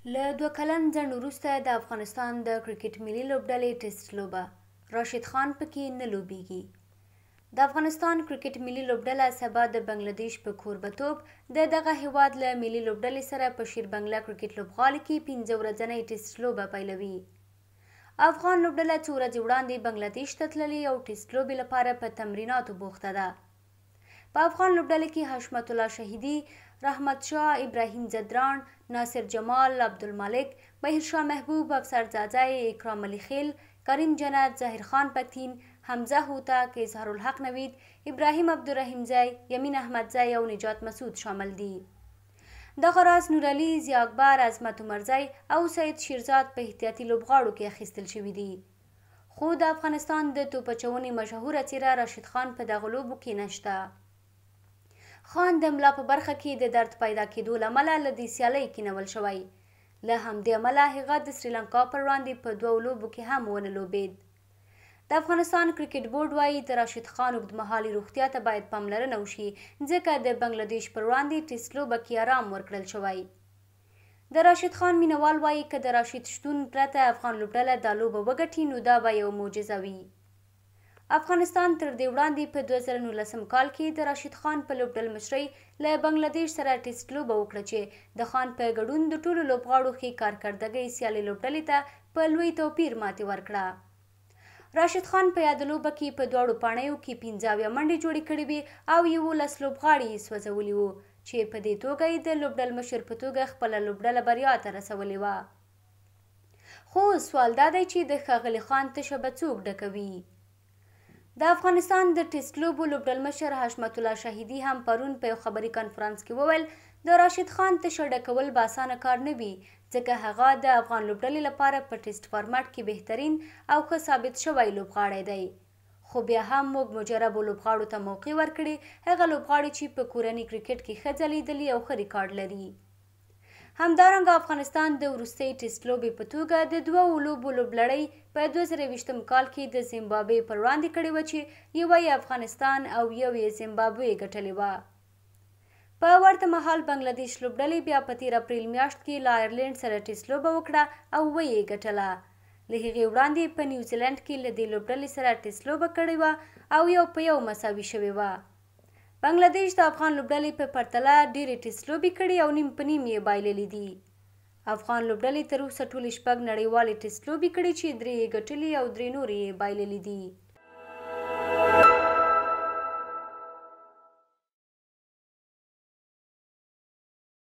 له 2 کلن ځنډ وروسته د افغانستان د کرکټ ملي لوبډلې ټیسټ لوبه، راشد خان پکې نه لوبیږي. د افغانستان کرکټ ملي لوبډله سبا د بنګلادیش په کوربتوب د دغه هیواد له ملي لوبډلې سره په شیر بنګله کرکټ لوبغالي کې 5 ورځنۍ ټیسټ لوبه پیلوي. افغان لوبډله څو ورځې وړاندې بنګلادیش ته تللې او ټیسټ لوبې لپاره په تمریناتو بوخته ده. په افغان لوبډله کې حشمت الله شهیدي، رحمت شاه، ابراهیم ځدراڼ، ناصر جمال، عبدالمالک، بهیر شاه محبوب، افسر ځاځی، اکرام علي خیل، کریم جنت، ظاهر خان پکتین، حمزه هوتک، اظهارالحق نوید، ابراهیم عبدالرحیمزی، یمین احمدزی او نجات مسعود شامل دي. دغه راز نورعلي، ضیا اکبر، عظمت عمرزی او سید شیرزاد په احتیاطي لوبغاړو کې اخیستل شوي دي. خو د افغانستان د توپ اچونې مشهوره څېره راشد خان په دغو لوبو کې نشته. خان د ملا په برخه کې د درد پیدا کېدو له امله له دې سیالۍ کینول شوی. له همدې امله هغه د سریلانکا پر وړاندې په 2 لوبو کې هم ونه لوبېد. د افغانستان کرکټ بورډ وایي د راشد خان اوږدمهالي روغتیا ته باید پاملرنه وشي، ځکه د بنګلادیش پر وړاندې ټیسټ لوبه کې ارام ورکړل شوی. د راشد خان مینوال وایي که د راشد شتون پرته افغان لوبډله دا لوبه وګټي نو دا به یو معجزه وي. افغانستان تر دې وړاندې په 2019 کال کې د راشد خان په لوبډلمشرۍ له بنګلادیش سره ټیسټ لوبه وکړه چې د خان په ګډون د ټولو لوبغاړو ښې کارکردګۍ سیالې لوبډلې ته په لوی توپیر ماتې ورکړه. راشد خان په یاده لوبه کې په دواړو پاڼیو کې 75 منډې جوړې کړې وې او 11 لوبغاړي یې سوځولي وو چې په دې توګه یې د لوبډلمشر په توګه خپله لوبډله بریا ته رسولې وه. خو سوال دا دی چې د ښاغلي خان تشه به څوک ډکوي؟ د افغانستان د ټیسټ لوبو لوبډلمشر حشمت الله شهیدي هم پرون په یو خبري کانفرانس کې وویل د راشد خان تشه ډکول به اسانه کار نه وي، ځکه هغه د افغان لوبډلې لپاره په ټیسټ فارمټ کې بهترین او ښه ثابت شوی لوبغاړی دی. خو بیا هم موږ مجربو لوبغاړو ته موقع ورکړې، هغه لوبغاړي چې په کورني کرکټ کې ښه ځلېدلي او ښه ریکارډ لري. همدارنګه افغانستان د وروستۍ ټیسټ لوبې په توګه د 2 لوبو لوبلړۍ په 2020 کال کې د زیمبابوې پر وړاندې کړې وه چې یوه یې افغانستان او یو یې زیمبابوې ګټلې وه. په ورته مهال بنګلادیش لوبډلې بیا په تېر اپریل میاشت کې له آیرلینډ سره ټیسټ لوبه وکړه او ویې ګټله. له هغې وړاندې په نیوزیلنډ کې له دې لوبډلې سره ټیسټ لوبه کړې وه او 1-1 مساوي شوې وه. بنګلادیش د افغان لوبډلې په پرتله ډېرې ټیسټ لوبې کړې او نیم په نیم یې بایللې دي. افغان لوبډلې تر اوسه ټولې 6 نړیوالې ټیسټ لوبې کړې چې 3 یې ګټلې او 3 نورې یې بایللې دي.